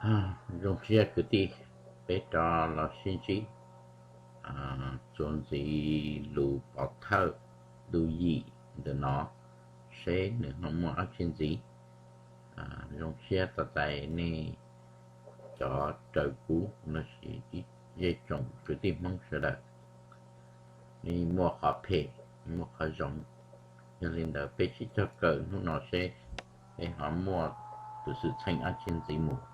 Zoo siab kwv tij, peb rov los sib ntsib txuas ntxiv lus pov thawj ntu yim ntawm no, seb nws ho muaj dab tsi ntxiv. Zoo siab tos txais nej cov raws kuv los sis ib zej tsoom kwv tij Hmoob sawv daws, nej muaj qhov phem, muaj qhov zoo. Yog li ntawd peb sib cog kawm hnub no seb peb ho muaj tus xwm txheej dab tsi ntxiv mus.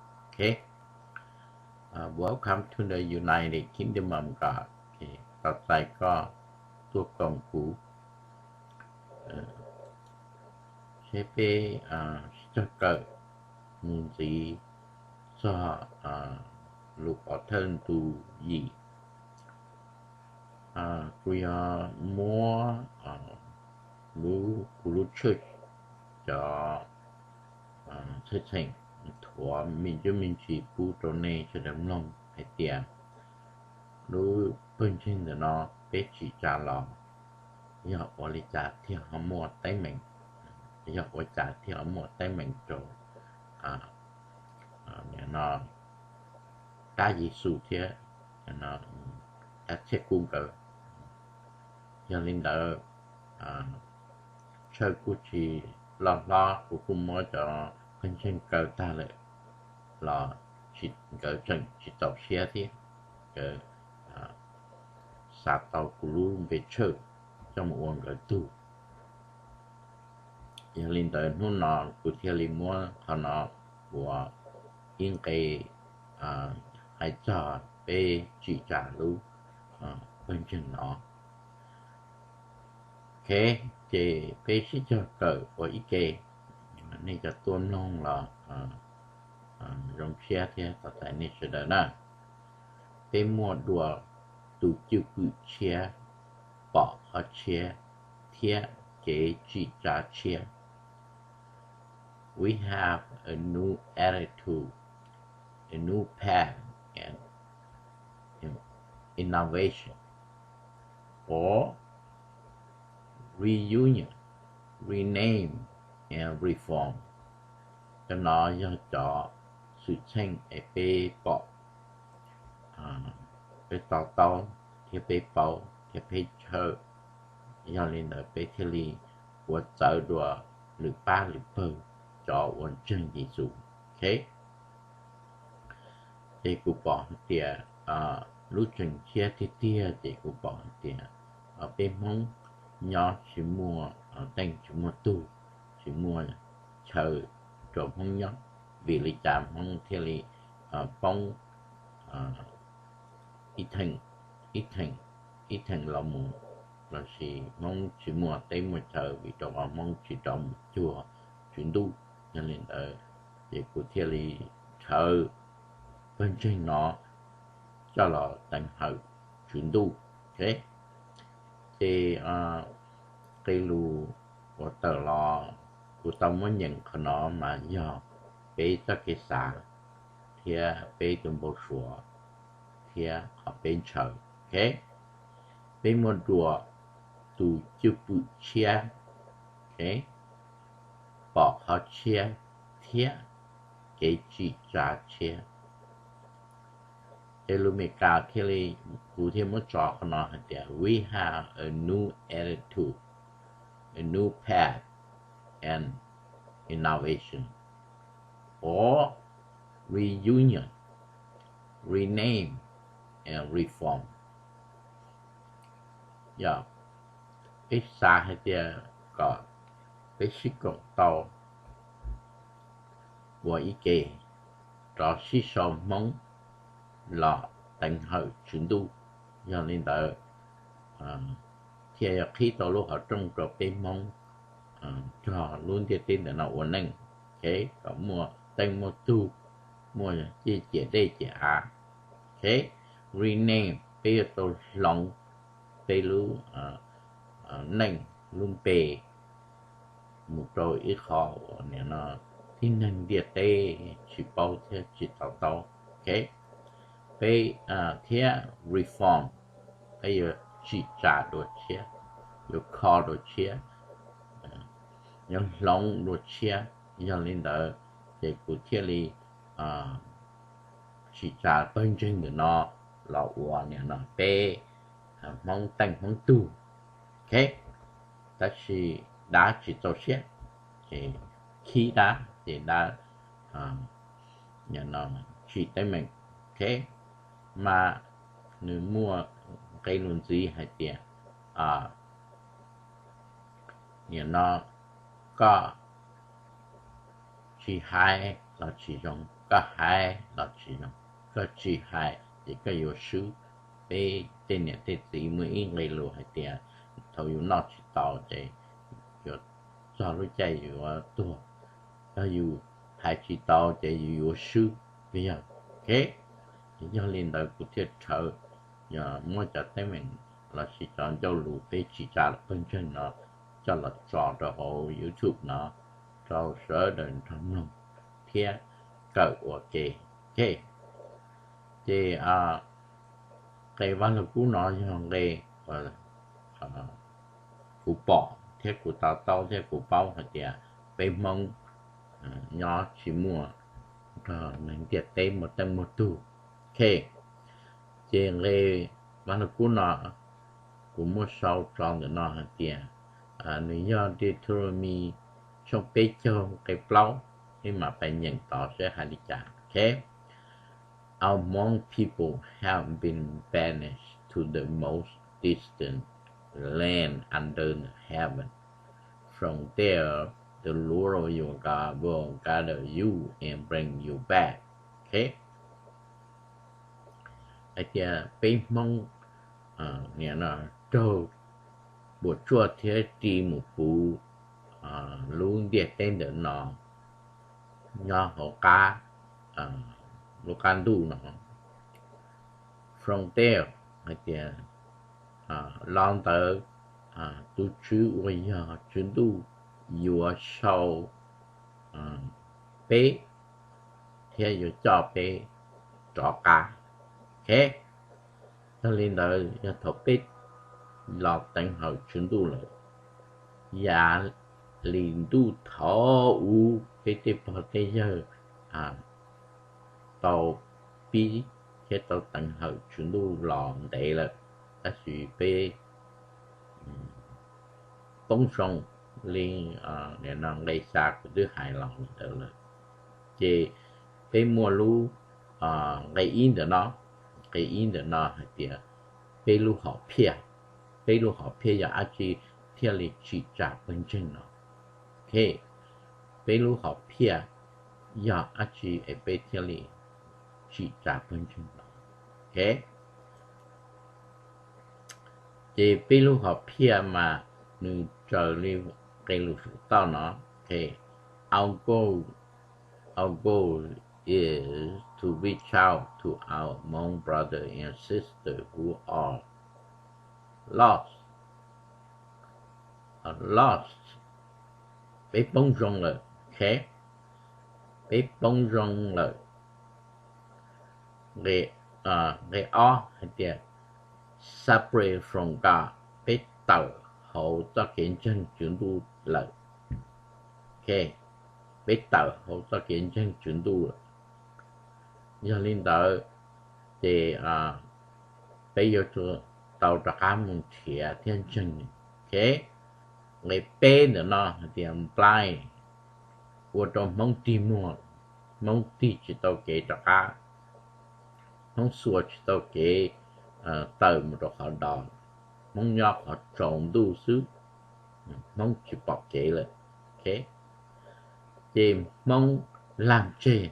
Welcome to the United Kingdom of God. Tos txais koj tuaj koom kuv seb peb sib cog kawm mus ntxiv txog lus pov thawj ntu yim. Kuv yog muab lub, kuv lub church cov txheej txheem thuav me ntsuj me ntsis pub rau nej sawv daws mloog hais tias lub pawg ntseeg ntawm no peb tsim tsa los yog ua li cas thiaj ho muaj teeb meem, yog ua cas thiaj ho muaj teeb meem rau no dab Yexus thiab dab txhiaj kub nkawd. Yog li ntawd, Tshawj kuj tsis loj hlob, kuv kuj muab cov pawg ntseeg kaw tag lawm los nkawd tseem tsis txaus siab thiab, nkawd xav tau kuv lub npe Tshawj coj mus ua nkawd tug. Yog li ntawd hnub no kuv thiaj li muab qhov no ua ib nqe hais txog peb tsim tsa lub pawg ntseeg no. Ok, ces peb sib cog kawm ua ib ke, nej cov tuaj mloog los zoo siab thiab tos txais nej sawv daws na. Peb muaj dua tus cwj pwm tshiab, pom qhov tshiab thiab kev tsim tsa tshiab. We have a new attitude, a new path, and innovation, or reunion, rename, and reform. Cov no yog cov xwm txheej es peb pom, peb to taub thiab peb paub thiab peb tshawb. Yog li ntawd peb thiaj li ua txawv dua lwm pab lwm pawg cov uas ntseeg Yexus. Ok, ces kuv pom hais tias lub tseem tshiab tiag tiag ces kuv pom hais tias peb Hmoob nyob tsis muaj teej tsis muaj tug, tsis muaj chaw rau Hmoob nyob. Vim li cas Hmoob thiaj li poob ib theem, ib theem, ib theem los mus, lossis Hmoob tsis muaj teb muaj chaw vim rau qhov Hmoob tsis rov mus cuag Tswv Ntuj. Yog li ntawd ces kuv thiaj li rhawv pawg ntseeg no coj los teev hawm Tswv Ntuj. Ok, ces qe lus uas tawm los kuv tau muab nyeem qhov no mas yog peb txoj kev xav thiab peb tus npau suav thiab qhov peb ntshaw. Ok, peb muaj dua tus cwj pwm tshiab, ok, pom qhov tshiab thiab kev tsim tsa tshiab. Ces lus Meskas thiaj li, kuv thiaj muab tso qhov no hais tias we have a new attitude, a new path, and innovation, or reunion, rename, and reform. Yog peb xav hais tias kom peb sib koom tau ua ib ke rov sib sau Hmoob los teev hawm Tswv Ntuj. Yog li ntawd thiaj yog qhib tau lub qhov rooj rau peb Hmoob nrog lub ntiaj teb ntawm no ua neej, ok, kom muaj teej muaj tug, muaj ciaj ciam dej ciam av. Ok, rename, peb yuav tau hloov peb lub neej lub npe mus rau ib qho uas nim no tib neeg ntiaj teb tsis paub thiab tsis to taub. Ok, peb thiab reform, peb yuav tsim tsam dua tshiab, yuav kho dua tshiab, yuav hloov dua tshiab. Yog li ntawd ces kuv thiaj li, tsim tsa pawg ntseeg ntawm no los ua nim no peb Hmoob teej Hmoob tug. Ok, tab sis dab tsis txaus siab, ces khib dab ces dab nim no tsim teeb meem. Ok, mas nws muaj nqe lus ntxiv hais tias nim no koj tsis hais los tsis zoo, koj hais los tsis zoo, koj tsis hais ces koj yuav swb. Peb tej niam tej txiv muaj ib nqe lus hais tias thaum yus noj tsis tau ces yuav txog lub caij yuav tuag, yog yus hais tsis tau ces yus yuav swb, puas yog? Ok, yog li ntawd kuv thiaj rhawv, yog muab cov teeb meem lossis cov ncauj lus peb tsim tsa pawg ntseeg no coj los tso rau hauv YouTube no rau sawv daws nrog mloog thiab kawm ua ke. Ok, ces nqe Vaj Lug Kub no yog nqe kuv pom thiab kuv to taub thiab kuv paub hais tias peb Hmoob nyob tsis muaj nrog neeg ntiaj teb muaj teej muaj tug. Ok, ces nqe Vaj Lug Kub no kuv muab sau tso ntawm no hais tias nws yog Deuteronomy tshooj peb caug nqe plaub, peb mam pais nyeem tod seb hais li cas. Ok, our Hmong people have been banished to the most distant land under the heaven. From there, the Lord your God will gather you and bring you back. Ok, hais tias peb Hmoob nim no raug puas tsuaj thiab ri mus puv lub ntiaj teb ntawm no nyob hauv qab, lub qab ntuj no. From there, hais tias los ntawd tus Tswv uas yog Tswv Ntuj yuav sau peb thiab yuav coj peb rov qab. Ok, yog li ntawd yog thaum peb los teev hawm Tswv Ntuj lawm, yam li ntuj thaum ub peb tej pog tej yawg tau pib thiab tau teev hawm Tswv Ntuj los ntev lawm, tab sis peb poob zoo li nqe xya kuv twb hais los ntawd lawm. Ces peb muaj lub nqe ib ntawm no, nqe ib ntawm no hais tias peb lub hom phiaj, peb lub hom phiaj yog dab tsi thiaj li tsim tsa pawg ntseeg no? Ok, peb lub hom phiaj yog dab tsi es peb thiaj li tsim tsa pawg ntseeg no? Ok, ces peb lub hom phiaj mas nws raws li nqe lus saum toj no. Ok, our goal, our goal is to reach out to our Hmong brother and sister who are lost, lost. Peb poob zoo lawm. Ok, peb poob zoo lawm. Nqe ob hais tias separate from God, peb tawm hauv txoj kev ntseeg Tswv Ntuj lawm. Ok, peb tawm hauv txoj kev ntseeg Tswv Ntuj lawm. Yog li ntawd ces peb yuav tsum tau rov qab mus nrhiav thiab ntseeg. Ok, nqe peb ntawm no hais tias blind, ua rau Hmoob dig muag, Hmoob tig tsis tau kev rov qab, Hmoob xuas tsis tau kev tawm mus rau qhov do, Hmoob nyob qhov tsaus ntuj xwb, Hmoob tsis pom kev lawm. Ok, ces Hmoob lag ntseg,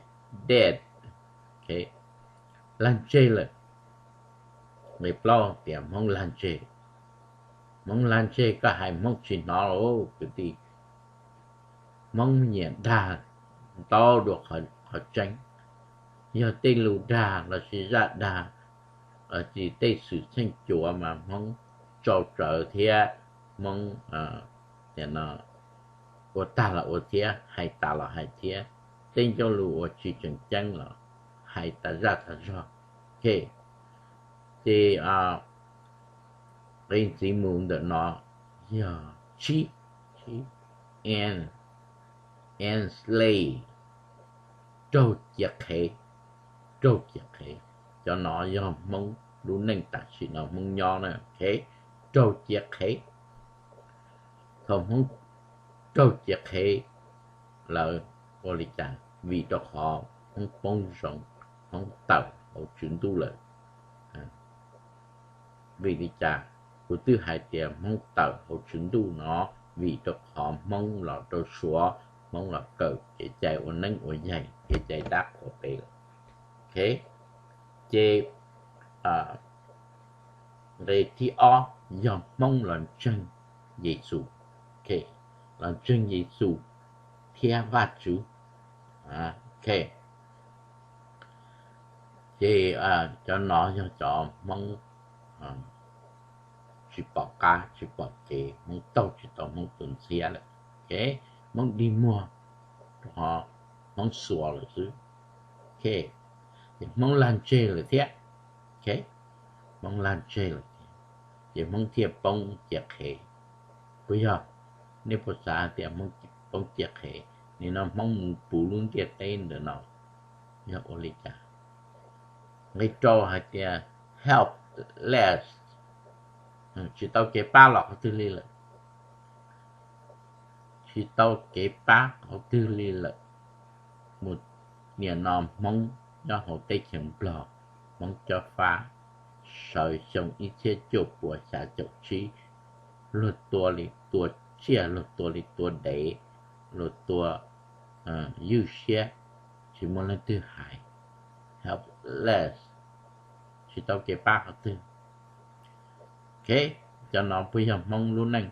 dead. Ok, lag ntseg lawm. Nqe plaub tias Hmoob lag ntseg, Hmoob lag ntseg, koj hais Hmoob tsis hnov los kwv tij. Hmoob nyiam dag ntau dua qhov tseeb. Yog tej lus dag lossis zaj dag, tsis tej xwm txheej cuav mas Hmoob tsau tsawv thiab Hmoob ua tag los ua thiab, hais tas los hais thiab, tej ncauj lus uas tsis tseem ceeb los hais tas zaj tas zog. Ok, ces nqe ntxiv mus ntawm no yog tsib, tsib, en, enslave, raug cia qhev, raug ciav qhev. Cov no yog Hmoob lub neej tam sim no Hmoob nyob na, raug ciav qhev. Thaum Hmoob raug ciav qhev lawm, ua li cas? Vim rau qhov Hmoob poob zoo, Hmoob tawm hauv Tswv Ntuj lawm. Vim li cas kuv twb hais tias Hmoob tawm hauv Tswv Ntuj no? Vim rau qhov Hmoob los rau Suav, Hmoob los kawm kev cai ua neeb ua yaig, kev cai dab qhuas pem lawm. Ces nqe thib ob yog Hmoob los ntseeg Yexus, los ntseeg Yexus thiab Vajtswv. Ces cov no yog cov Hmoob tsis pom qab tsis pom kev, Hmoob taug tsis tau Hmoob tus ntxhiab lawm. Hmoob dig muag, Hmoob xuas lawm xwb. Ces Hmoob lag ntseg lawm thiab. Hmoob lag ntseg lawm thiab, ces Hmoob thiaj poob ciav qhev. Puas yog? Nej puas xav hais tias Hmoob poob ciav qhev? Nim no Hmoob mus puv lub ntiaj teb ntawm no yog ua li cas? Nqe rau hais tias helpless, tsis tau kev pab los qhov twg li lawm. Tsis tau kev pab qhov twg li lawm. Mus, nim no Hmoob nyob hauv teb chaws Nplog, Hmoob cob fab, sawv xyoo ib txhiab cuaj puas xya caum tsib, luag tua li tua tsiaj, luag tua li tua dev, luag tua ywj siab, tsis muaj leej twg hais, helpless, tsis tau kev pab qhov twg. Cov no puas yog Hmoob lub neej?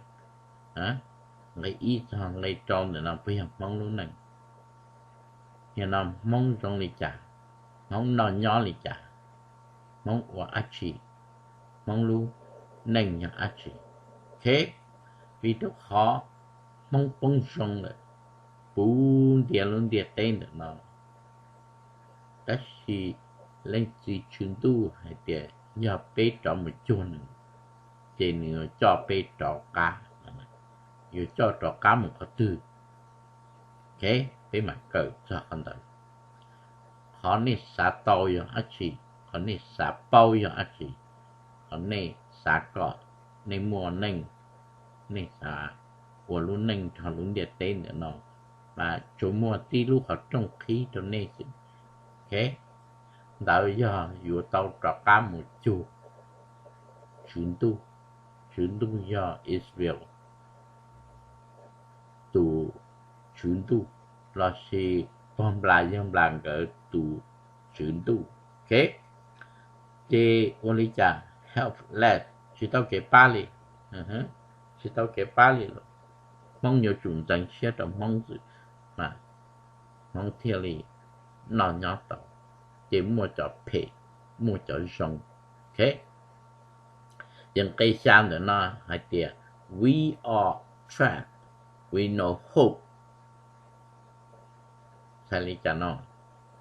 Nqe ib txog nqe rau ntawm no puas yog Hmoob lub neej? Nim no Hmoob zoo li cas? Hmoob noj nyob li cas? Hmoob ua dab tsi? Hmoob lub neej yog dab tsi? Vim rau qhov Hmoob poob zoo lawm, puv ntiag lub ntiaj teb ntawm no. Tab sis Leej Txiv Tswv Ntuj hais tias yog peb rov mus cuag nws, ces nws yuav coj peb rov qab. Yuav coj rov qab mus qhov twg? Peb mam kawm txog qhov ntawd. Qhov nej xav tau yog dab tsi? Qhov nej xav paub yog dab tsi? Qhov nej xav kom nej muaj neej, nej xav ua lub neej nrog lub ntiaj teb ntawm no, mas tsuas muaj tib lub qhov rooj qhib rau nej xwb. Ntawd yog yuav tau rov qab mus cuag Tswv Ntuj. Tswv Ntuj yog Israel tus Tswv Ntuj, lossis pog Nplas yog Nplas nkawd tus Tswv Ntuj. Ces ua li cas? Helpless, tsis tau kev pab li. Tsis tau kev pab li lawm. Hmoob yuav tsum ntxeev siab rau Hmoob xwm, mas Hmoob thiaj li noj nyob tau, ces muaj cov phem, muaj cov zoo. Ces nqe xya ntawm no hais tias, we are trapped, we no hope. Txhais li cas no?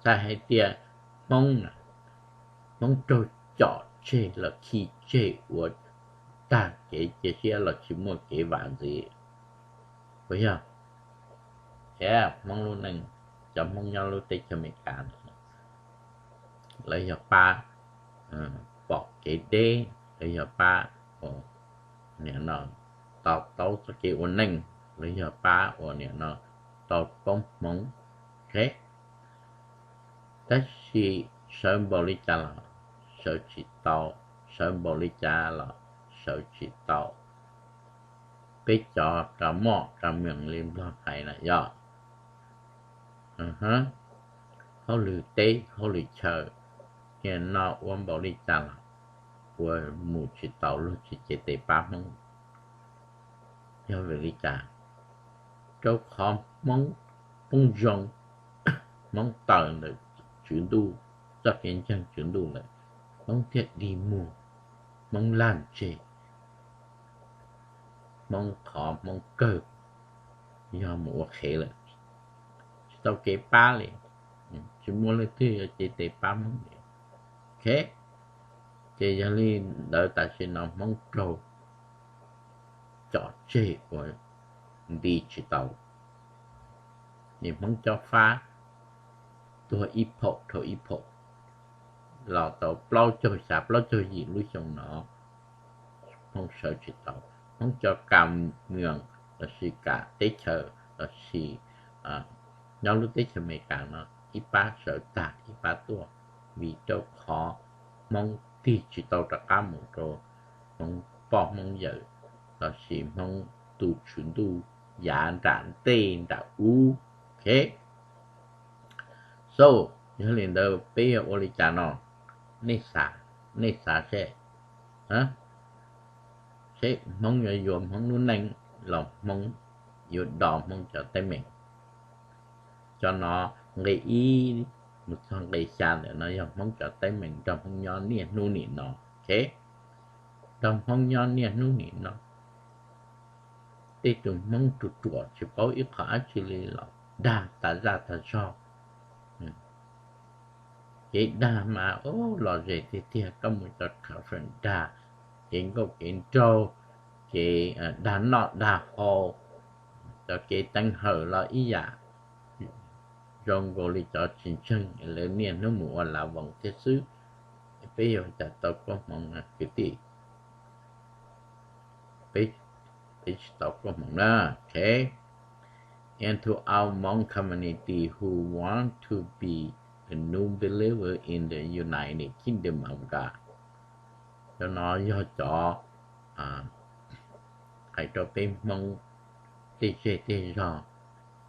Txhais hais tias Hmoob, Hmoob raug com tseg los khi tseg ua tag kev cia siab los tsis muaj kev vam ntxiv. Puas yog? Hmoob lub neej, cov Hmoob nyob lub teb chaws Amelikas, lawv yog pab pom kev deb, lawv yog pab nim no tau taub txoj kev ua neej, lawv yog pab uas nim no tau poob hmoov. Tab sis sawv npaum li cas los sawv tsis tau, sawv npaum li cas los sawv tsis tau. Peb cov rov moj rov meem li Nplog hais na yog, hauj lwm teb hauj lwm chaw, nim no ua npaum li cas los ua mus tsis tau, luag tsis cev tes pab Hmoob. Yog vim li cas? Rau qhov Hmoob poob zoo, Hmoob tawm ntawm Tswv Ntuj, txoj kev ntseeg Tswv Ntuj lawm, Hmoob thiaj dig muag, Hmoob laj ntseg, Hmoob qhov Hmoob kawg yog mus ua qhev lawm, tsis tau kev pab li, tsis muaj leej twg yuav cev tes pab Hmoob li. Ces yog li ntawd tam sim no Hmoob raug com tseg uas nti tsis tau, nim Hmoob cob fab tuag ib phaum dhau ib phaum. los tau plaub caug xya plaub caug yim lub xyoo no, Hmoob sawv tsis tau. Hmoob cov kam mws lossis kam teb chaws lossis nyob lub teb chaws Amelikas no ib pab sawv tag ib pab tuaj, vim rau qhov Hmoob tig tsis tau rov qab mus rau Hmoob poj Hmoob yawm lossis Hmoob tus tswv ntuj yav nram ntej nram ub. Ok, so, yog li ntawd peb yuav ua li cas no? Nej xav, nej xav seb, seb Hmoob yuav yuav Hmoob lub neej los Hmoob yuav do Hmoob cov teeb meem? Cov no, nqe ib mus txog nqe xya ntawm no yog Hmoob cov teeb meem nrog Hmoob nyob niaj hnub nim no. Ok, nrog Hmoob nyob niaj hnub nim no, tej tus Hmoob ruam ruam tsis paub ib qho dab tsi li los dag tas zaj tas zog. Kev dag mas lom zem tiag tiag, koj mus cov conference dag, kev nkauj kev nraug, kev dag noj dag haus, cov kev teev hawm los ib yam zoo nkaus li cov tsis ntseeg, lawv niaj hnub mus ua lav voos thiab xwb. Peb yuav ua cas tau koob hmoov kwv tij? Peb tsis tau koob hmoov na. Ok, and to our Hmong community who want to be a new believer in the United Kingdom of God. Cov no yog cov hais rau peb Hmoob tej zej tej zog,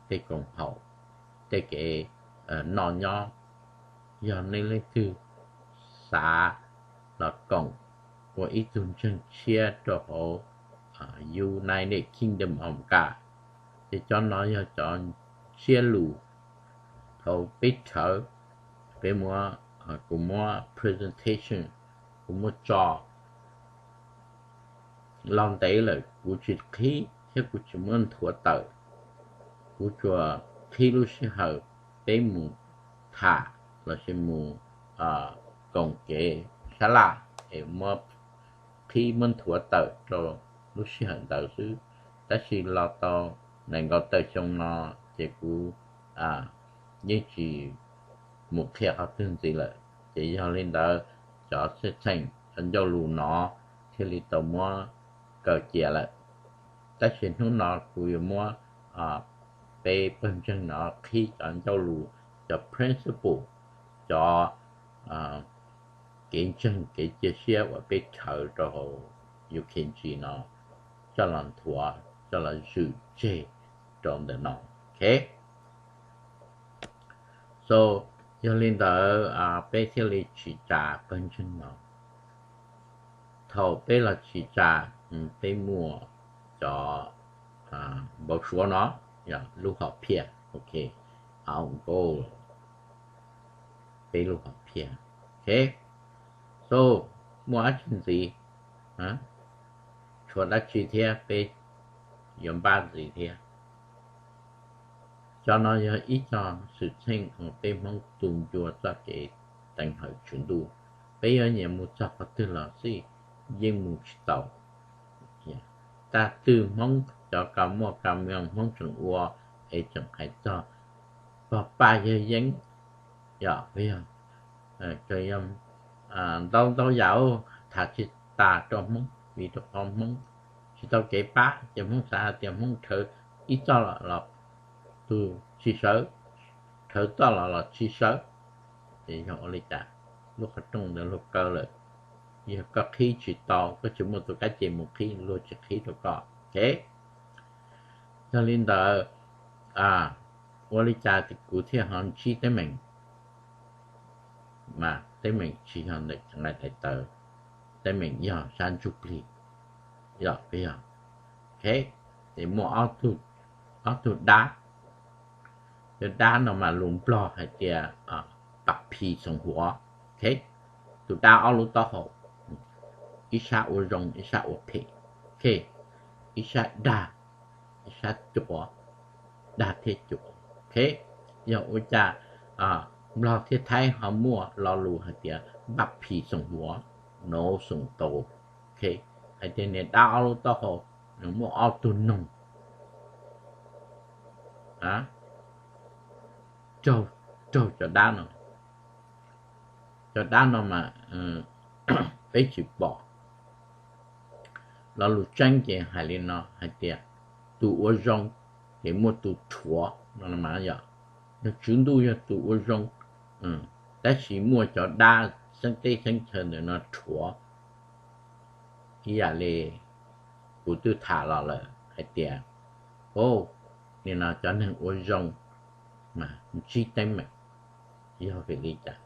tej koom haum, tej kev noj nyob, yog nej leej twg xav los koom ua ib tug ntseeg tshiab rau hauv United Kingdom of God, ces cov no yog cov ntsiab lus. Thaum peb rhawv, peb muab, kuv muab presentation, kuv muab tso los ntev lawm, kuv tsis qhib thiab kuv tsis muab nthuav tawm. Kuv tsuas qhib lub sij hawm peb mus tham lossis mus koom kev sab laj es muab qhib muab nthuav tawm rau lub sij hawm ntawd xwb. Tab sis los tau nees nkaum tawm xyoo no ces kuv yeej tsis mus qhia qhov twg ntxiv lawm. Ces yog li ntawd, cov xwm txheej, cov ncauj lus no thiaj li tau muab kaw cia lawm. Tab sis hnub no kuv yuav muab peb pawg ntseeg no qhib cov ncauj lus, cov principle, cov kev ntseeg kev cia siab uas peb rhawv rau hauv U K G no coj los nthuav, coj los zwm tseg rau ntawm no. Ok, so, yog li ntawd peb thiaj li tsim tsa pawg ntseeg no. Thaum peb los tsim tsa, peb muaj cov npau suav no, yog lub hom phiaj. Ok, ao nkaus peb lub hom phiaj. Ok, so, muaj dab tsi ntxiv, tshuav dab tsi thiab peb yuav npaj ntxiv thiab? Cov no yog ib co xwm txheej uas peb Hmoob tu ncua txoj kev teev hawm tswv ntuj. Peb yuav nyiam mus txog qhov twg los xij, yeej mus tsis tau. Tag twg Hmoob cov kas muaj kas moos Hmoob tseem ua es tseem hais txog pog paj yawg yeeb, yog, yog ntau ntau yam tham tsis tas rau Hmoob, vim rau qhov Hmoob tsis tau kev pab ces Hmoob xav hais tias Hmoob rhawv ib txoj los tus tsis sawv, rhawv txoj los los tsis sawv. Ces yog ua li cas? Lub qhov rooj ntawd luag kaw lawm. Yog koj qhib tsis tau, koj tsis muaj tus kab ce mus qhib, luag tsis qhib rau koj. Ok, yog li ntawd, ua li cas kuv thiaj ho ntsib teeb meem? Mas teeb meem tsis yog ntawm cev nqaij daim tawv, teeb meem yog sab ntsuj plig, yog, yog. Ok, ces muaj ob tug dab. Cov dab no mas lus Nplog hais tias pam phis xoom huav. Ok, tus dab ob lub taub hau, ib sab ua zoo ib sab ua phem. Ok, ib sab dag, ib sab cuav, dag thiab cuav. Ok, yog ua cas Nplog thiab Thaib ho muaj lo lus hais tias pam phis xoom huav, nose xoom taus? Ok, hais tias niag dab ob lub taub hau nws muaj ob tug noog raug, raug cov dab no. cov dab no mas peb tsis pom. Lo lus tseeb ces hais li no hais tias tus ua zoo ces muaj tus rhuav no mas yog, yog Tswv Ntuj yog tus ua zoo, tab sis muaj cov dab xeeb teb xeeb chaw ntawm no rhuav. Ib yam li kuv twb tham los lawm hais tias, o, nim no cov neeg ua zoo mas ntsib teeb meem. Yog vim li cas?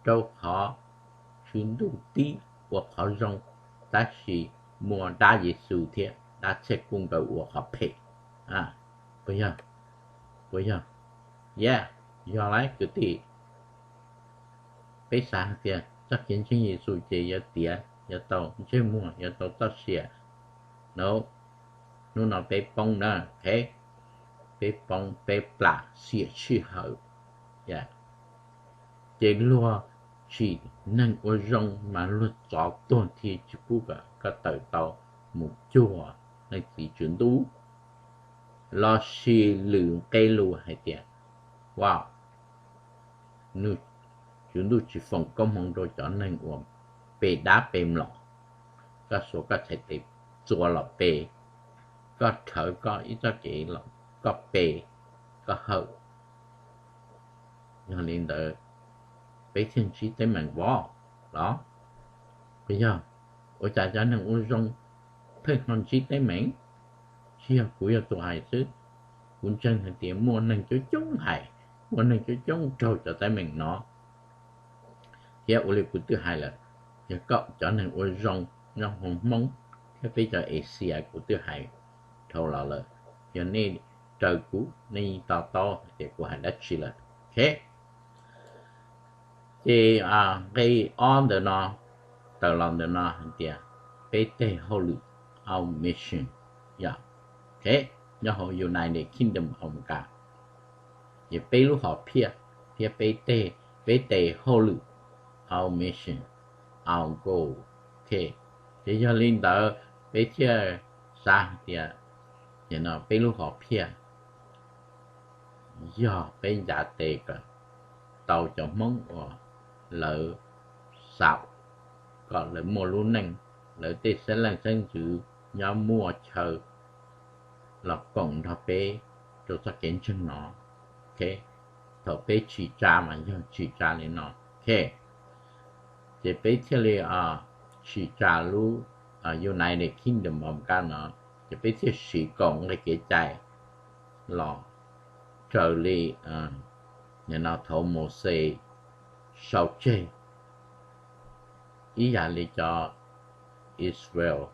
Rau qhov Tswv Ntuj tib ua qhov zoo, tab sis muaj dab Yexus thiab dab txhiaj kuj nkawd ua qhov phem. Puas yog? Puas yog? Yog, yog lauj kwv tij. Peb xav hais tias txoj kev ntseeg Yexus ces yuav tiav, yuav tau ntsej muag, yuav tau txoj sia. No, hnub no peb poob na, peb poob, peb plam xiam sij hawm. Ces luag tsim neeg ua zoo mas luag txov tuag thiab tsis pub kom koj tawm tau mus cuag leej txiv Tswv Ntuj, los sis lwm nqe lus hais tias, a, Tswv Ntuj tsis foom koob hmoov rau cov neeg uas pe dab pe mlom. Koj xuas koj txhais tes txua los pe, koj rhawv koj ib txoj kev los koj pe, koj hawm. Yog li ntawd, peb thiaj ntsib teeb meem vov los? Puas yog? Ua cas cov neeg ua zoo pheej ho ntsib teeb meem? Tsis yog kuv yog tus hais xwb, kuv ntseeg hais tias muaj neeg coob coob hais, muaj neeg coob coob raug cov teeb meem no. Thiab ua li kuv twb hais lawm, yog koj cov neeg ua zoo nyob hauv Hmoob thiab peb cov Asia kuv twb hais dhau los lawm, yog nej raws kuv nej yeej to taub hais tias kuv hais dab tsi lawm. Ces nqe ob ntawm no, tawm los ntawm no hais tias peb teg hauj lwm, our mission, yog, nyob hauv United Kingdom of God, ces peb lub hom phiaj thiab peb teg, peb tes hauj lwm, our mission, our goal. Ces yog li ntawd peb thiaj xav hais tias, no peb lub hom phiaj yog peb ncav tes kom tau cov Hmoob uas lawv xav kom lawv muaj lub neej, lawv tej xeeb leej xeeb ntxwv nyob muaj chaw los koom nrog peb rau txoj kev ntseeg no. Thaum peb tsim tsa mas yog tsim tsa li no. Ces peb thiaj li tsim tsa lub United Kingdom of God no, ces peb thiaj siv kaum nqe kev cai los raws li no thaum Mauxes sau tseg, ib yam li cov Israel,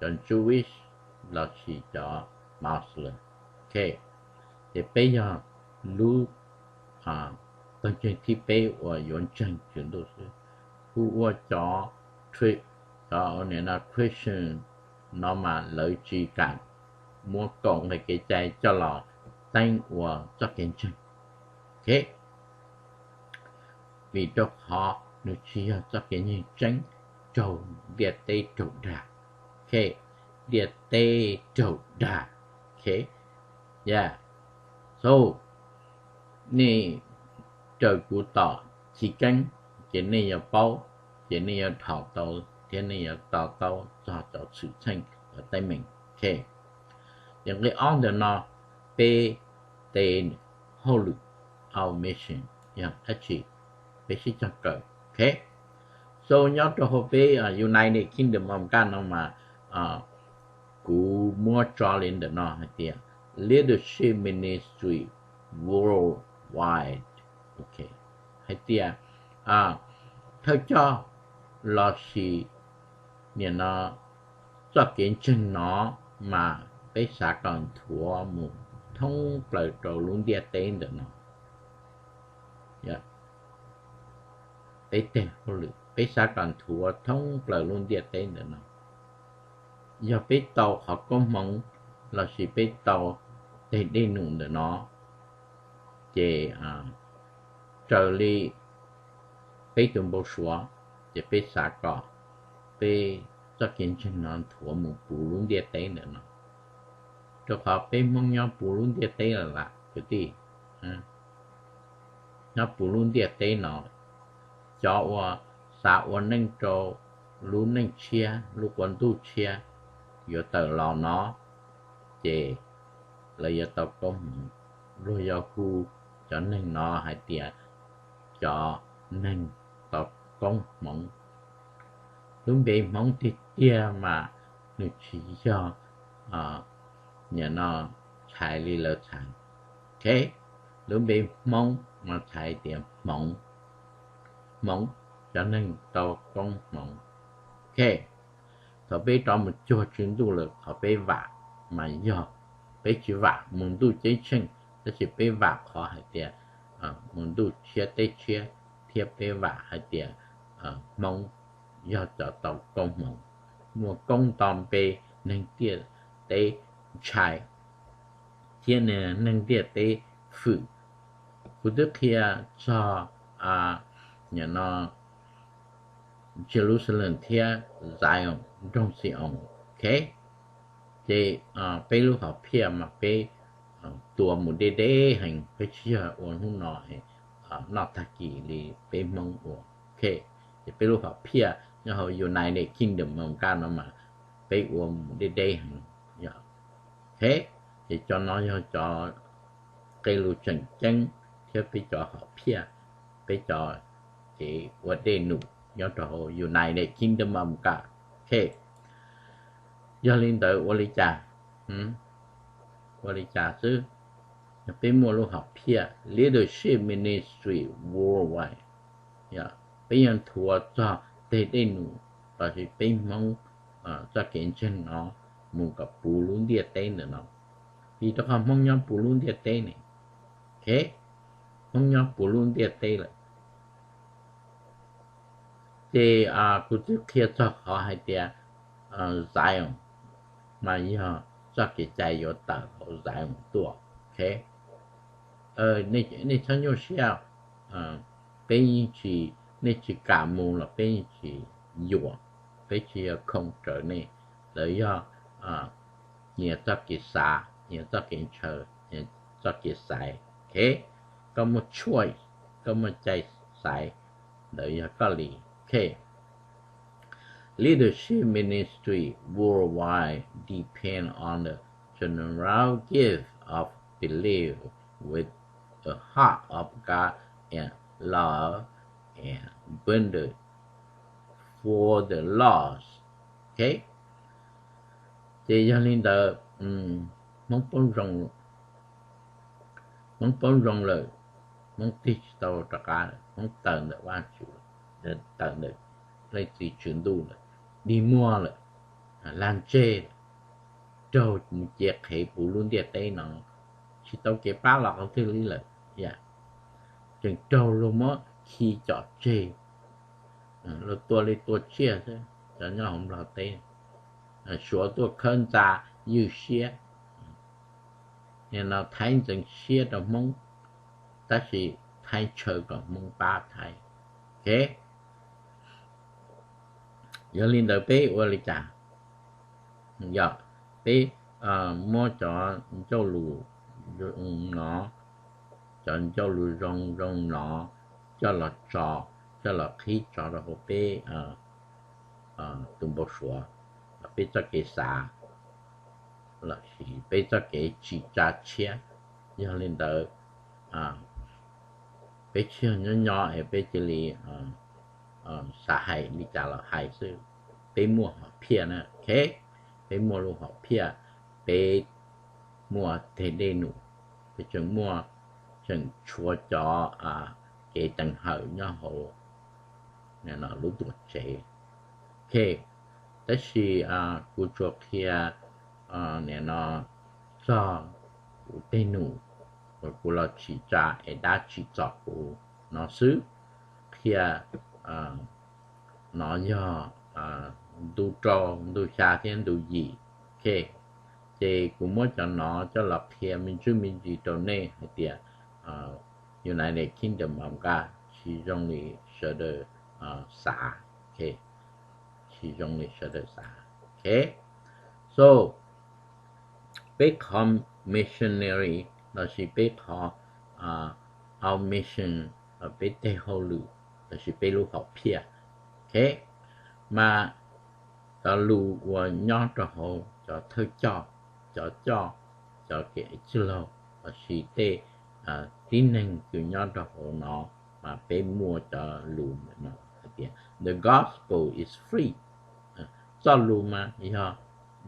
cov Jewish lossis cov Muslim. Ces peb yog lub tog ntseeg thib peb uas yuav ntseeg Tswv Ntuj xwb. Kuj ua cov, cov Christian no mas lawv tsis kam muab kaum nqe kev cai coj los teeb ua txoj kev ntseeg. Vim rau qhov nws tsis yog txoj kev ntseeg tseeb raug ntiaj teb raug dag. Ntiaj teb raug dag. So, nej raws kuv tom chiv keeb, ces nej yuav paub, ces nej yuav dhos tau thiab nej yuav to taub txog cov xwm txheej cov teeb meem. Ces nqe ob ntawm no, peb tes hauj lwm, our mission, yog dab tsi? Peb sib cog kawm. So nyob rau hauv peb United Kingdom of God no mas kuv muab tso li ntawm no hais tias leadership ministry worldwide. Hais tias thawj coj lossis nim no txoj kev ntseeg no mas peb xav kom nthuav mus thoob plaws rau lub ntiaj teb ntawm no. Peb tes hauj lwm peb xav kom nthuav thoob plaws lub ntiaj teb ntawm no. Yog peb tau qhov koob hmoov lossis peb tau tes dej num ntawm no, ces raws li peb tus npau suav, ces peb xav kom peb txoj kev ntseeg no nthuav mus puv lub ntiaj teb ntawm no. Rau qhov peb Hmoob nyob puv lub ntiaj teb lawm las kwv tij, nyob puv lub ntiaj teb no. cov uas xav ua neej rau lub neej tshiab, lub qub ntuj tshiab yuav tawm los no, ces lawv yuav tau koob hmoov. Luag yuav hu cov neeg no hais tias cov neeg tau koob hmoov. Lub npe Hmoob tiag tiag mas nws tsis yog, nim no txhais li lawv txhais. Lub npe Hmoob mas txhais tias hmoov, hmoov, cov neeg tau koob hmoov. Thaum peb rov mus cuag Tswv Ntuj lawm, qhov peb vam mas yog, peb tsis vam mus ntuj ceeb tsheej, tab sis peb vam qhov hais tias mus ntuj tshiab teb tshiab, thiab peb vam hais tias Hmoob yog cov tau koob hmoov, muaj koob nto npe, neeg ntiaj teb ntshai thiab neeg ntiaj teb fwm. Kuv twb qhia txog nim no Jerusalem thiab Zion, nroog Xi-oos. Ces peb lub hom phiaj mas peb tua mus deb deb heev, peb tsis yog ua hnub no noj tag kis li peb Hmoob ua. Ces peb lub hom phiaj nyob hauv United Kingdom America no mas peb ua mus deb deb heev. Ces cov no yog cov qe lus tseem ceeb thiab peb cov hom phiaj, peb cov kev ua dej num nyob rau hauv United Kingdom America. Yog li ntawd ua li cas? Ua li cas xwb? Yog peb muaj lub hom phiaj Leadership Ministry Worldwide, peb yuav nthuav txog teg dej num los sis peb Hmoob txoj kev ntseeg no mus kom puv lub ntiaj teb ntawm no. Vim rau qhov Hmoob nyob puv lub ntiaj teb ne, Hmoob nyob puv lub ntiaj teb lawm. Ces kuv twb qhia txog qhov hais tias Zion mas yog txoj kev cai yuav tawm hauv Zion tuaj. Nej txhob nyuaj siab, peb yeej tsis, nej tsis kam mus los peb yeej tsis yuam, peb tsis yog khoom raws nej. Lawv yog nyias txoj kev xav, nyias txoj kev ntshaw, nyias txoj kev xaiv. Koj muaj choice, koj muaj cai xaiv, ntawd yog koj li. Leadership ministry worldwide depend on the general gift of belief with a heart of God and love and abundance for the lost. Ces yog li ntawd, Hmoob paub zoo, Hmoob paub zoo lawm, Hmoob tig tsis tau rov qab, Hmoob tawm ntawm Vajtswv, tawm ntawm leej txiv Tswv Ntuj lawm, dig muag lawm, lag ntseg lawm, raug mus cia qhev puv lub ntiaj teb no, tsis tau kev pab los qhov twg li lawm. Tseem raug luag muab khi com tseg, luag tua li tua tsiaj xwb cov nyob hauv Nplog teb, Suav tuaj khawb ntxa ywj siab. Nim no Thaib ntxeev siab rau Hmoob, tab sis Thaib ntshaw kom Hmoob pab Thaib. Yog li ntawd peb ua li cas? Yog peb muab cov ncauj lus no, cov ncauj lus zoo zoo no coj los tso, coj los qhib tso rau hauv peb tus npau suav, peb txoj kev xav, los sis peb txoj kev tsim tsa tshiab. Yog li ntawd, peb tsis yog nyob nyob es peb cia li xav hais li cas los hais xwb. Peb muaj hom phiaj na, peb muaj lub hom phiaj, peb muaj teg dej num, peb tseem muaj, tseem tshuav cov kev teev hawm nyob hauv lub tuam tsev. Tab sis kuv tsuas qhia nim no txog kuv tej num uas kuv los tsim tsa es dab tsim txom kuv no xwb. Qhia no yog ntu rau, ntu xya thiab ntu yim. Ces kuv muab cov no coj los qhia me ntsis me ntsis rau nej hais tias United Kingdom of God tsis zoo li sawv daws xav, tsis zoo li sawv daws xav. So peb qhov missionary los sis peb qhov our mission, peb tej hauj lwm, lossis peb lub hom phiaj. Ok, mas cov lus uas nyob rau hauv cov thawj coj, cov coj, cov kev txwj laug lossis tej tib neeg kws nyob rau hauv no, mas peb muaj cov lus ntawm no hais tias the gospel is free. Txoj lus mas yog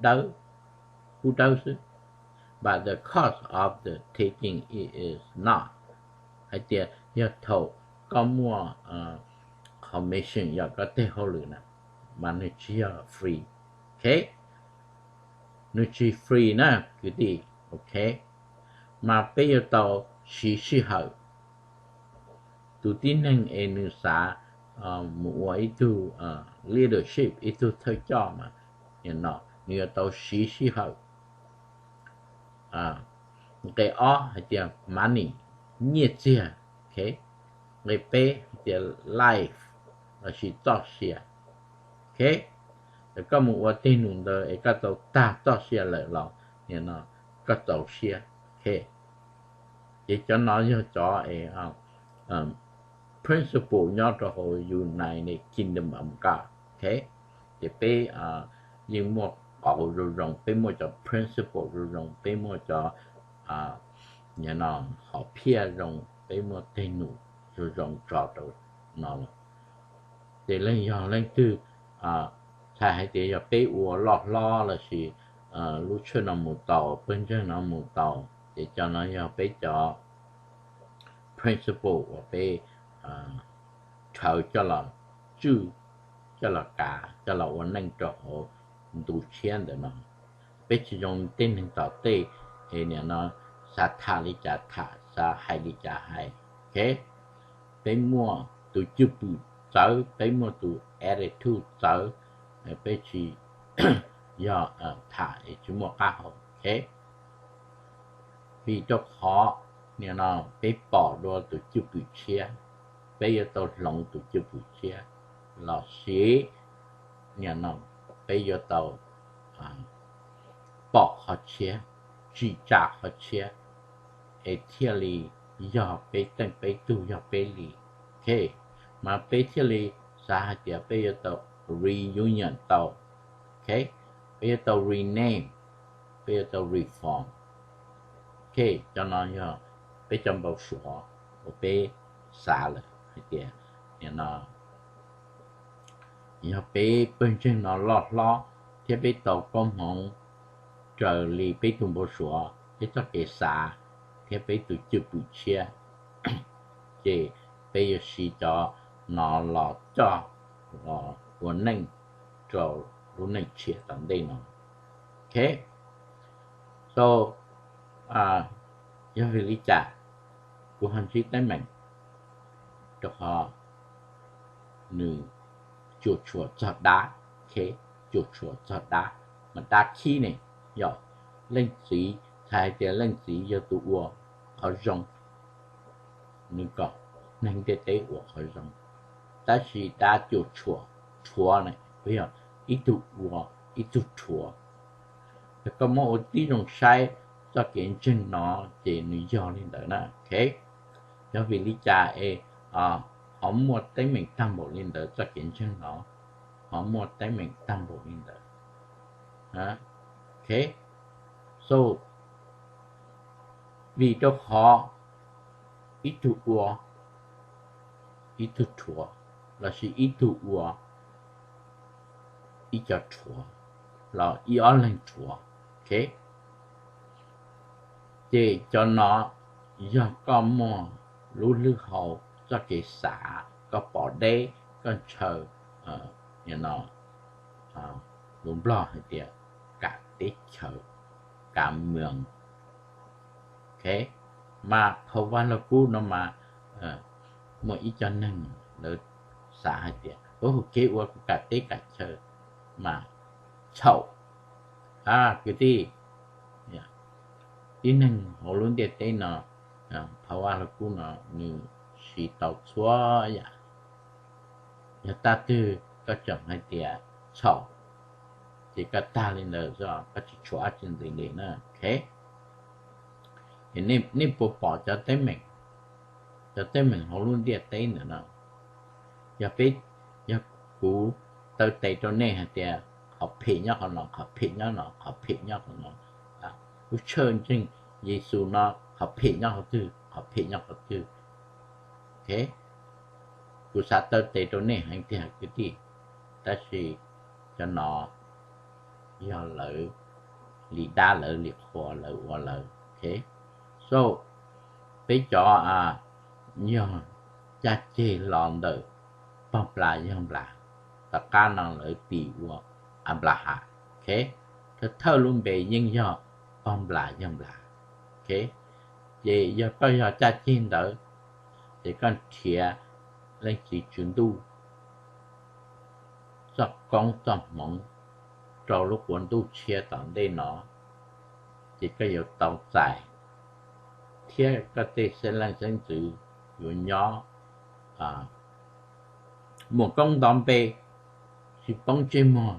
dawb, kub dawb xwb, but the cost of the taking it is not. Hais tias yog thaum koj muaj commission, yog koj tej hauj lwm na, mas nws tsis yog free. Ok, nws tsis free na kwv tij. Ok, mas peb yuav tau siv sij hawm. Tus tib neeg es nws xav mus ua ib tug leadership, ib tug thawj coj mas no nws yuav tau siv sij hawm. Nqe ob hais tias money, nyiaj txiag. Ok, nqe peb hais tias life, lossis txoj sia. Ok, koj mus ua tej num ntawd es koj tau tag txoj sia lawm los no koj txaus siab. Ok, ces cov no yog cov principle nyob rau hauv United Kingdom of God. Ok, ces peb yeej muaj qauv zoo zoo, peb muaj cov principle zoo zoo, peb muaj cov hom phiaj zoo, peb muaj tej num zoo zoo tso rau no lawm. Ces leej yog leej twg txhais hais tias yog peb ua loj hlob lossis lub tshwj no mus tau, pawg ntseeg no mus tau, ces cov no yog peb cov principle uas peb rhawv coj los tswj, coj los kav, coj los ua neej rau hauv ntu tshiab ntawm no. Peb tsis zoo tej neeg tom tej es nim no xav tham li cas tham, xav hais li cas hais. Ok, peb muaj tus cwj pwm txawv, peb muaj tus attitude txawv, peb tsis yog tham es tsis muaj qab hau. Ok, vim rau qhov nim no peb pom dua tus cwj pwm tshiab, peb yuav tau hloov tus cwj pwm tshiab, lossis nim no peb yuav tau pom qhov tshiab, tsim tsa qhov tshiab, es thiaj li yog peb teej peb tug, yog peb li. Ok, mas peb thiaj li xav hais tias peb yuav tau reunion tau. Ok, peb yuav tau rename, peb yuav tau reform. Ok, cov no yog peb cov npau suav uas peb xav lawm hais tias nim no yog peb pawg ntseeg no loj hlob thiab peb tau koob hmoov raws li peb tus npau suav, peb txoj kev xav thiab peb tus cwj pwm tshiab, ces peb yuav siv cov no los coj los ua neej rau lub neej tshiab tom ntej no. Ok, so yog vim li cas kuv ho ntsib teeb meem? Rau qhov nws cuam tshuam txog dab. Ok, cuam tshuam txog dab, mas dab khib ne, yog leej txiv, txhais hais tias leej txiv yog tus ua qhov zoo, nws kom neeg ntiaj teb ua qhov zoo, tab sis dab cuam tshuam, rhuav ne, yog ib tug ua, ib tug rhuav. Yog koj muab ua tib zoo saib txoj kev ntseeg no, ces nws yog li ntawd na. Ok, yog vim li cas es ho muaj teeb meem tag npaum li ntawd txoj kev ntseeg no, ho muaj teeb meem tag npaum li ntawd? Ok, so vim rau qhov ib tug ua, ib tug rhuav, lossis ib tug ua, ib co rhuav, los ib ob leeg rhuav. Ok, ces cov no yog koj muaj lub hlwb hau, txoj kev xav, koj pom deb, koj ntshaw, no lus Nplog hais tias kam teb chaws, kam moos. Ok, mas phau Vaj Lug Kub no mas muaj ib co neeg lawv xav hais tias, ua, kev ua kuv kam teb kam chaw mas txhaum. Kwv tij, tib neeg hauv lub ntiaj teb no, phau Vaj Lug Kub no nws siv tau txhua yam. Yog tag twg koj tseem hais tias txhaum, ces koj tag li ntawd, koj tsis tshuav dab tsi ntxiv li na. Ok, nej puas pom cov teeb meem, cov teeb meem hauv lub ntiaj teb ntawm no? Yog peb, yog kuv taw tes rau nej hais tias qhov phem nyob qhov no, qhov phem nyob no, qhov phem nyob qhov no, lub tshawj ntseeg Yexus no qhov phem nyob qhov twg, qhov phem nyob qhov twg. Kuv xav taw tes rau nej heev tiag kwv tij, tab sis cov no yog lawv li dab lawv li qhua lawv ua lawv. So peb cov yog caj ceg los ntawm pog nplas yawg nplas, tom qab no lawv tis ua Anplahas. Thawj thawj lub npe yeej yog pog nplas yawg nplas. Ces yog koj yog caj ceg ntawd, ces koj nrhiav Leej Txiv Tswv Ntuj txoj koob txoj hmoov rau lub qub ntuj tshiab tom ntej no, ces koj yuav tau txais, thiab koj tej xeeb leej xeeb ntxwv yuav nyob muaj koob nto npe, tsis poob ntsej muag,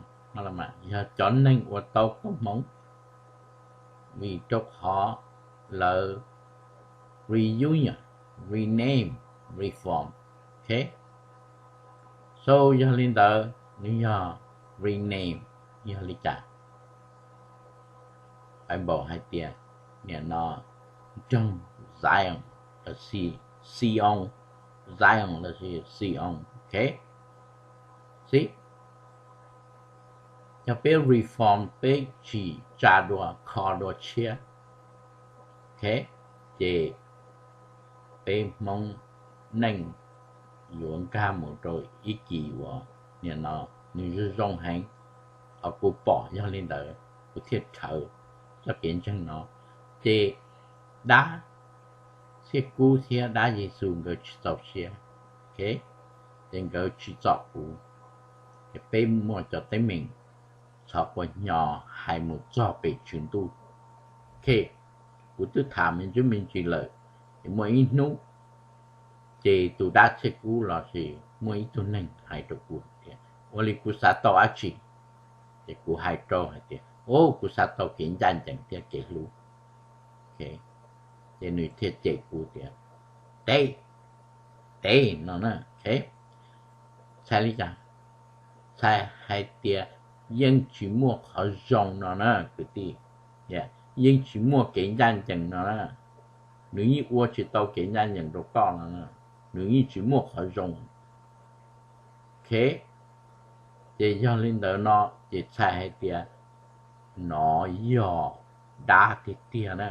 yog cov neeg uas tau koob hmoov, vim rau qhov lawv reunion, rename, reform. So yog li ntawd nws yog rename yog li cas? Bible hais tias nim no nroog Zion, Xion, Zion lossis Xion, ok. Xib, yog peb reform peb tsis tsa dua kho dua tshiab, ok, ces peb Hmoob neej yuav nkag mus rau ib kis uas nim no nws zoo zoo heev. Qhov kuv pom yog li ntawd kuv thiaj rhawv txoj kev ntseeg no. Ces dab Txhiaj Kub thiab dab Yexus nkawd tsis txaus siab, ok, ces nkawd tsis txom kuv. Ces peb muaj cov teeb meem txhov quas hnyo hais mus txog pem Tswv Ntuj. Ok, kuv twb tham me ntsis me ntsis lawm, ces muaj ib hnub ces tus dab Txhiaj Kub lossis muaj ib tug neeg hais rau kuv tias ua li kuv xav tau dab tsi, ces kuv hais rau hais tias o, kuv xav tau kev ncaj ncees thiab kev hlub. Ces nws thiaj cem kuv tias tev, tev no na. Txhais li cas? Txhais hais tias yeej tsis muaj qhov zoo no na kwv tij, yeej tsis muaj kev ncaj ncees no na. Nws yeej ua tsis tau kev ncaj ncees rau koj no, nws yeej tsis muaj qhov zoo. Ok, ces yog li ntawd no ces txhais hais tias no yog dab tiag tiag na.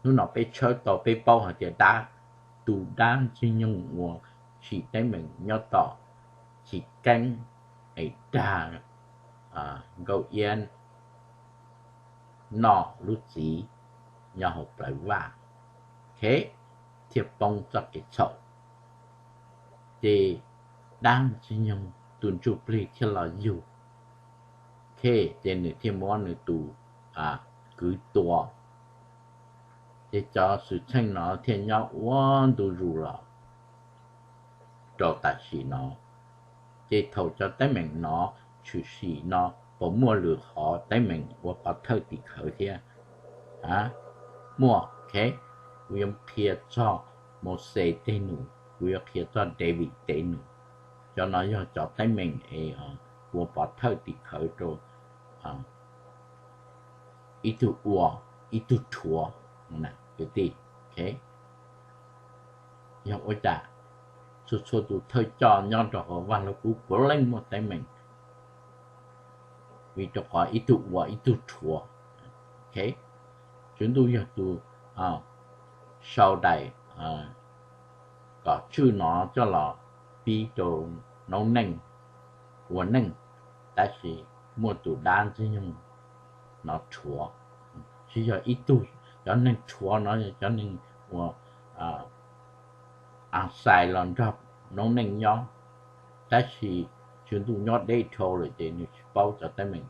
Hnub no peb tshawb tau peb paub hais tias dab, tus dab Ntxwg Nyoog uas tsim teeb meem nyob tom Chiv Keeb es dag Nkauj Iab noj lub txiv nyob hauv plawv vaj, ok, thiaj poob txoj kev txhaum. Ces dab Ntxwg Nyoog tus ntsuj plig thiaj los yug, ok, ces nws thiaj muab nws tus kwv tua. Ces cov xwm txheej no thiaj nyob ua ntu zus los rau tam sim no. Ces thaum cov teeb meem no tshwm sim no puas muaj lwm qhov teeb meem ua pov thawj tim khawv thiab? Muaj, ok. Kuv yuav qhia txog Mauxes tej num, kuv yuav qhia txog David tej num. Cov no yog cov teeb meem es ua pov thawj tim khawv rau ib tug ua, ib tug rhuav, kwv tij. Yog ua cas txhua txhua tus thawj coj nyob rau hauv Vaj Lug Kub puav leej muaj teeb meem, vim rau qhov ib tug ua ib tug rhuav. Tswv Ntuj yog tus sau daim kom tswj no coj los pib rau noob neej ua neej, tab sis muaj tus dab Ntxwg Nyoog no rhuav. Tsis yog ib tug, cov neeg rhuav no yog cov neeg ua a xais los nrog noob neej nyob, tab sis Tswv Ntuj nyob deb dhau lawm ces nws tsis paub cov teeb meem,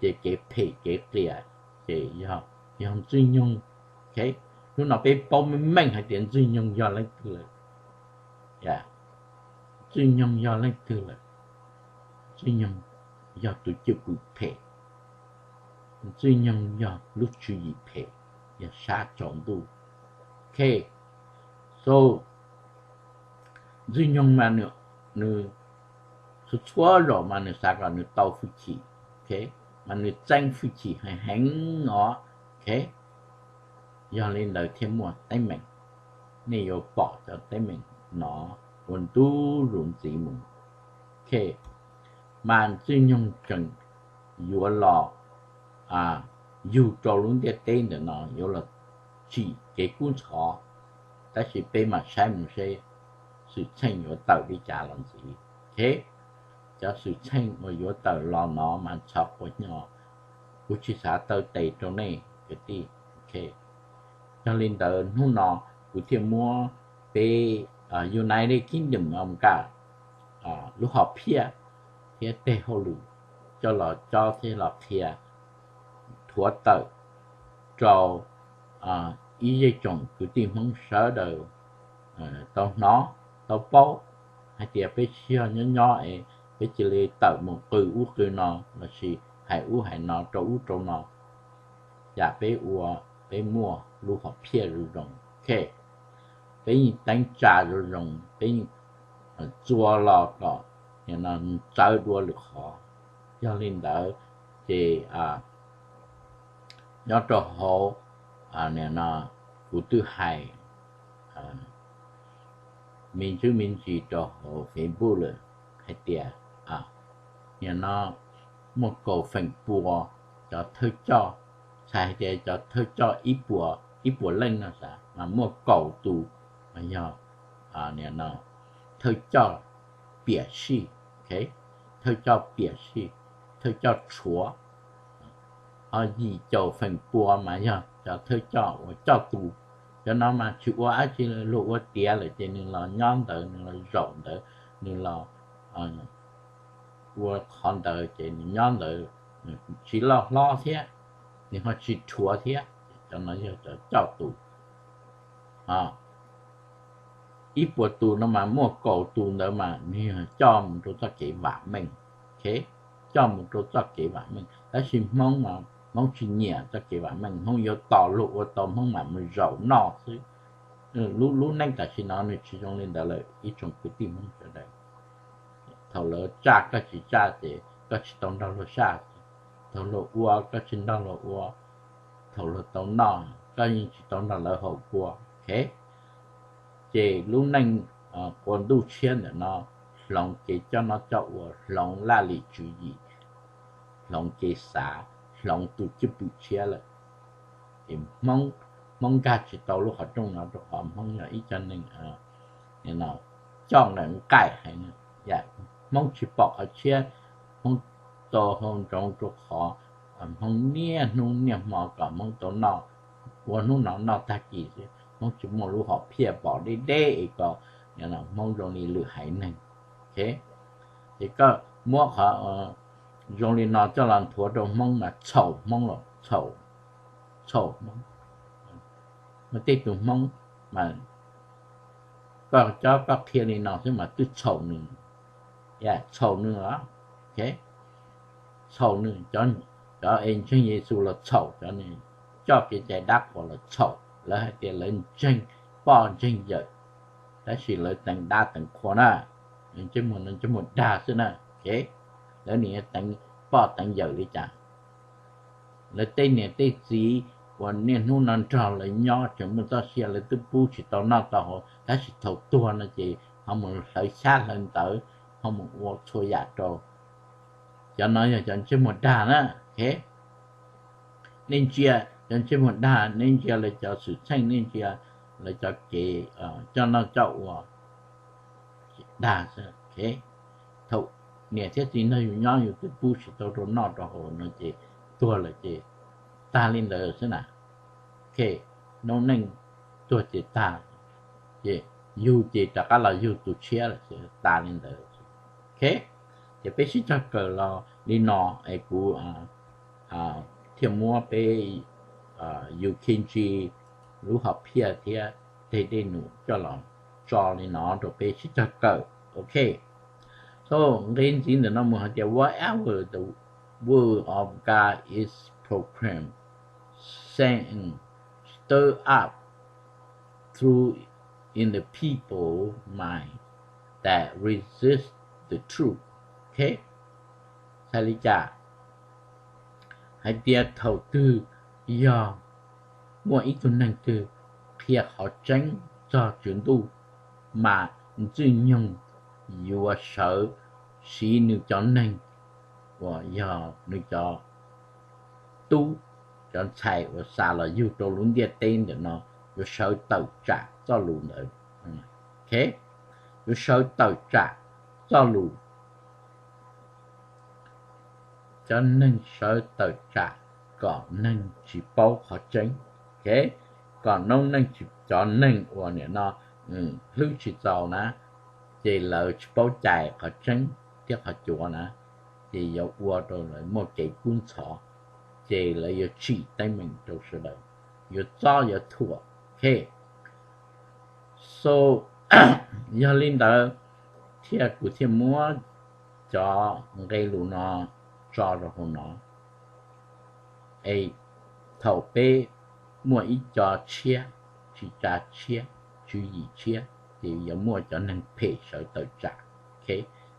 ces kev phem kev qias ces yog Ntxwg Nyoog. Hnub no peb paub meej meej hais tias Ntxwg Nyoog yog leej twg lawm. Ntxwg Nyoog yog leej twg lawm? Ntxwg Nyoog yog tus cwj pwm phem, Ntxwg Nyoog yog lub tswv yim phem, yog sab tsaus ntuj. Ok, so Ntxwg Nyoog mas nws nws txhua txhua zaus mas nws xav kom nws tau hwj chim, mas nws txeeb hwj chim heev heev os. Yog li ntawd thiaj muaj teeb meem, nej yuav pom cov teeb meem no ua ntu zus ntxiv mus. Mas Ntxwg Nyoog tseem yuav los yug rau lub ntiaj teb ntawm no yuav los tsim kev kub ntxhov, tab sis peb mam saib mus seb xwm txheej yuav tawm li cas los ntxiv. Cov xwm txheej uas yuav tawm los no mas ntxhov quas nyo, kuv tsis xav taw tes rau nej kwv tij. Yog li ntawd hnub no kuv thiaj muab peb United Kingdom of America lub hom phiaj thiab tej hauj lwm coj los cob thiab los qhia thuav tawm rau ib zej tsoom kwv tij Hmoob sawv daws tau hnov tau paub hais tias peb tsis yog nyob nyob es peb cia li tawm mus qw ub qw no lossis hais ub hais no rau ub rau no. Yam peb ua, peb muaj lub hom phiaj zoo zoo, peb yeej teeb tsa zoo zoo, peb yeej txua los kom txawv dua lwm qhov. Yog li ntawd ces nyob rau hauv, kuv twb hais me ntsis me ntsis rau hauv Facebook lawm hais tias nim no muaj kaum feem pua cov thawj coj, txhais hais tias cov thawj coj ib puas leej no xav mas muaj kaum tus mas yog thawj coj piam sij, thawj coj piam sij, thawj coj tshuav. Ho yim caum feem pua mas yog cov thawj coj uas coj tus. Cov no mas tsis ua dab tsi, luag ua tiav lawm ces nws los nyob ntawd, nws los zaum ntawd, nws los ua qhov ntawd ces nws nyob ntawd, nws tsis loj hlob thiab, nws ho tsis rhuav thiab. Cov no yog cov coj tus. Ib puas tus no mas muaj kaum tus ntawd mas nws coj mus rau txoj kev vam meej, coj mus rau txoj kev vam meej. Tab sis Hmoob, Hmoob tsis nyiam txoj kev vam meej, Hmoob yuav tos luag ua tau Hmoob mam mus zaum noj xwb. Lub neej tam sim no nws tsis zoo li ntawd lawm ib tsoom kwv tij Hmoob sawv daws. Thaum lawv tsaj koj tsis tsaj ces koj tsis tau nrog luag tsaj, thaum luag ua koj tsis nrog luag ua, thaum luag tau noj koj yeej tsis tau nrog lawv haus kua. Ces lub neej quas ntuj tshiab ntawm no hloov kev coj noj coj ua, hloov laj lim tswv yim, hloov kev xav, hloov tus cwj pwm tshiab lawm. Ces Hmoob nkag tsis tau lub qhov rooj no rau qhov Hmoob yog ib co neeg coj nqaim nqaim heev. Hmoob tsis pom qhov tshiab, Hmoob tau hau ntsoov rau qhov Hmoob niaj hnub niaj hmo kom Hmoob tau noj, ua hnub no noj tag kis xwb, Hmoob tsis muaj lub hom phiaj pom deb deb es kom Hmoob zoo li lwm haiv neeg. Ces koj muab qhov zoo li no coj los nthuav rau Hmoob mas txhaum Hmoob los txhaum, txhaum Hmoob. Muaj tej tus Hmoob mas koj cob koj qhia li no xwb mas twb txhaum nws, txhaum nws os, txhaum nws. Cov es ntseeg Yexus los txhaum, cov nws coj kev cai dab qhuas los txhaum, lawv hais tias lawv ntseeg poj ntseeg yawm, tab sis lawv teev dab teev qhua na, ntsej muag no ntsej muag dag xwb na. Lawv nim teev poj teev yawm li cas? Lawv tej niam tej txiv uas niaj hnub no nrog lawv nyob tseem muaj txoj sia, lawv twb pub tsis tau noj tau haus, tab sis thaum tuag no ces ho mus hlawv xyab hlawv ntawv, ho mus ua txhua yam rau. Cov no yog cov ntsej muag dag na. Nej ntsia cov ntsej muag dag, nej ntsia lawv cov xwm txheej, nej ntsia lawv cov kev coj noj coj ua dag xwb. Thaum niam thiab txiv nrog yus nyob yus twb pub tsis tau rau noj rau haus no ces tuag lawm ces tag li ntawd xwb na. Noob neej tuag ces tag, ces yug ces rov qab los yug tus tshiab lawm, tas li ntawd. Ces peb sib cog kawm los li no es kuv thiaj muab peb U K G lub hom phiaj thiab tej dej num coj los tso li no rau peb sib cog kawm. Ok, so nqe ntxiv ntawm no mus hais tias whatever the will of God is proclaimed, saying, stir up truth in the people mind. that resist the truth. Ok, txhais li cas? Hais tias thaum twg yog muaj ib tug neeg twg qhia qhov tseeb txog Tswv Ntuj, mas Ntxwg Nyoog yuav sawv siv nws cov neeg uas yog nws cov tub, cov ntxhais uas xa los yug rau lub ntiaj teb ntawm no, yuav sawv tawm tsam txoj lus ntawd. Ok, yuav sawv tawm tsam txoj lus. Cov neeg sawv tawm tsam kom neeg tsis paub qhov tseeb. Ok, kom noob neej, cov neeg uas nim no hlwb tsis txaus na, ces lawv tsis paub cais qhov tseeb thiab qhov cuav na, ces yuav ua rau lawv muaj kev kub ntxhov, ces lawv yuav tsim teeb meem rau sawv daws, yuav txob yuav thuam. Ok, so, yog li ntawd thiaj kuv thiaj muab cov nqe lus no tso rau hauv no. Es thaum peb muaj ib co tshiab, tsis tsa tshiab, tswv yim tshiab, ces yuav muaj cov neeg phem sawv tawm tsam. Ok,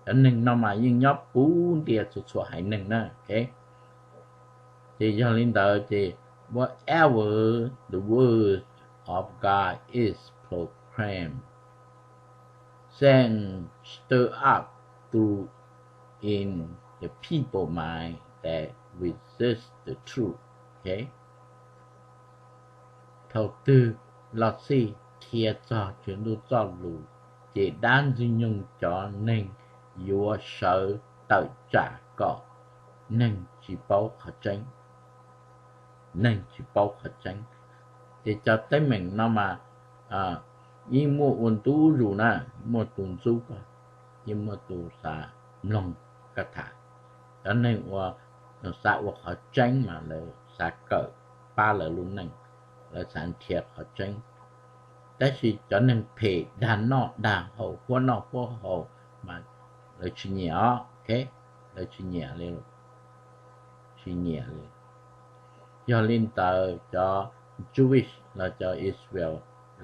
cov neeg no mas yeej nyob puv ntia txhua txhua haiv neeg na. Ok, ces yog li ntawd ces whatever the word of God is proclaimed, then stir up through in the people mind that resist the truth. Ok, thaum twg los xij qhia txog Tswv Ntuj txoj lus, ces dab Ntxwg Nyoog cov neeg yuav sawv tawm tsam kom neeg tsis paub qhov tseeb, neeg tsis paub qhov tseeb. Ces cov teeb meem no mas yeej muaj ua ntu zus na, muaj tus ntxub koj, yeej muaj tus xav mloog koj tham. Cov neeg uas xav ua qhov tseeb mas lawv xav kawm pab lawv lub neej, lawv xav nrhiav qhov tseeb. Tab sis cov neeg phem dag noj dag haus, huab noj huab haus mas lawv tsis nyiam os. Ok, lawv tsis nyiam li, tsis nyiam li. Yog li ntawd cov Jewish los cov Israel,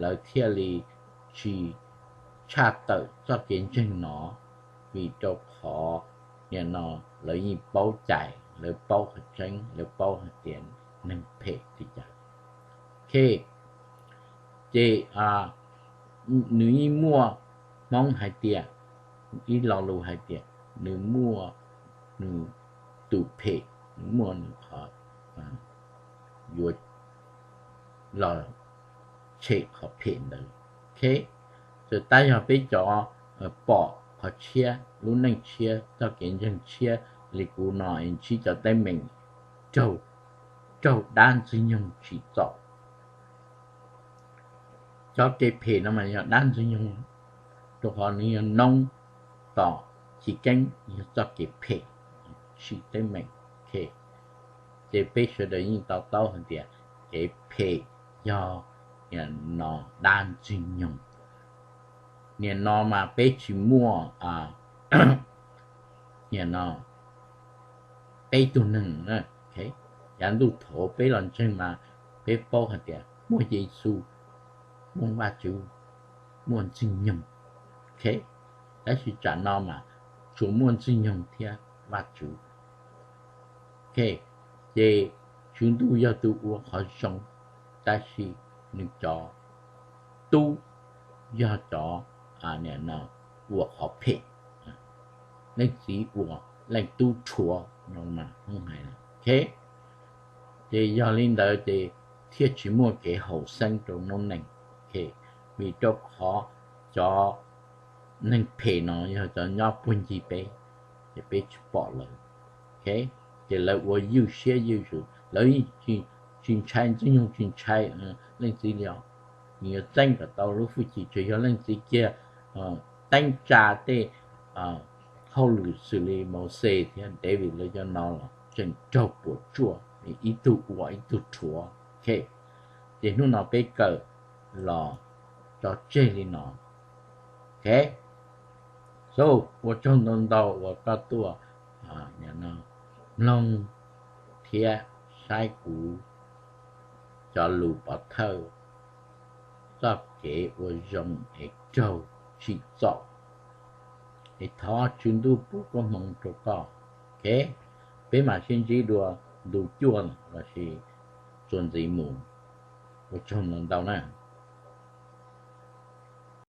lawv thiaj li tsis tshaj tawm txoj kev ntseeg no, vim rau qhov nim no lawv yeej paub cais, lawv paub qhov tseeb, lawv paub hais tias neeg phem li cas. Ok, ces nws yeej muaj, Hmoob hais tias, ib lo lus hais tias nws muaj nws tus phem, nws muaj nws qhov yuav los tshem qhov phem ntawd. Ok, txawm tab yog peb cov pom qhov tshiab, lub neej tshiab, txoj kev ntseeg tshiab li kuv no es ntsib cov teeb meem raug, raug dab Ntxwg Nyoog tsim txom. Cov kev phem no mas yog dab Ntxwg Nyoog, rau qhov nws yog noob tom chiv keeb, yog txoj kev phem, tsim teeb meem. Ces peb sawv daws yeej to taub hais tias kev phem yog nim no dab Ntxwg Nyoog. Nim no mas peb tsis muaj, nim no peb tug neeg, yav ntuj thaud peb los ntseeg mas peb paub hais tias muaj Yexus, muaj Vajtswv, muaj Ntxwg Nyoog. Ok, tab sis tsam no mas tsuas muaj Ntxwg Nyoog thiab Vajtswv. Ok, ces Tswv Ntuj yog tus ua qhov zoo, tab sis nws cov tub yog cov ua qhov phem. Leej txiv ua, leej tub rhuav no mas hais. Ok, ces yog li ntawd ces thiaj tsis muaj kev haum xeeb rau noob neej. Vim rau qhov cov neeg phem no yog cov nyob puag ncig peb, ces peb tsis pom lawv. Ok, ces lawv ua ywj siab ywj ntsws, lawv tsis ntshai, Ntxwg Nyoog tsis ntshai leej txiv li os. Nws yuav txeeb kom tau lub hwj chim, tsuas yog leej txiv kiag teeb tsa tej hauj lwm xws li Mauxes thiab David lawv cov no los tseem raug puas tsuaj, ib tug ua ib tug rhuav. Ok, ces hnub no peb kawm los tso tseg li no. Ok, so, ua tsaug ntau ntau uas koj tuaj mloog thiab saib kuv cov lus pov thawj txoj kev ua zoo es raug tsim txom Es thov Tswv Ntuj pub koob hmoov rau koj. Ok, peb mam sib ntsib dua ntu cuaj lossis txuas ntxiv mus. Ua tsaug ntau ntau na.